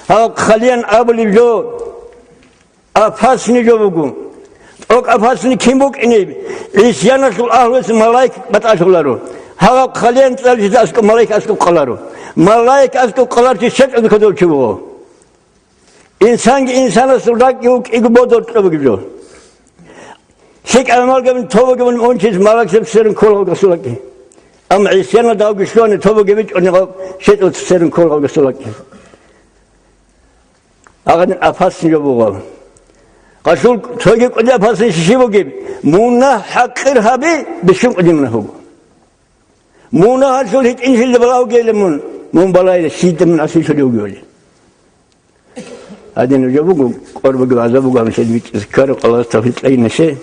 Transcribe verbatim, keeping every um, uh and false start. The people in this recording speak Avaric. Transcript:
Гьаб хъалиян абулеб жо, опасный жо буго. ТӀокӀ опасный кин букӀинеб? ГӀисяналъул агьлуялъ малаик батӀалъуларо. Гьаб хъалиян цӀалжида аскӀоб малаик аскӀоб къаларо. Малаик аскӀоб къаларчи шетӀун кодов чи вуго. Инсанги инсанасул ракӀги вукӀиго бодор кьо бугеб жо. ЛъикӀаб гӀамал гьабун, тоба гьабун унчис малаикзаб церун ккола гьав гасулакӀи. Амма гӀисяналда гьавги лъугьани, тоба гьабичӀони гьав шетӀал церун ккола гьав гасулакӀи. Агъадин опасный жо буго. Гъалъул цоги кӀуди опасный щиб бугеб? Мунагь хӀакъир гьаби, бищун кӀуди мунагь буго. Мунагьалъул гьитӀинлъида балагьугейилан мун, мун балайила, щида мун асирлъулев вугевали. Гьадин нуж буго, къорбаги вагӀза буго, гьанже бичӀчӀизе ккараб къалаялъ тавфикъ кьейин неше.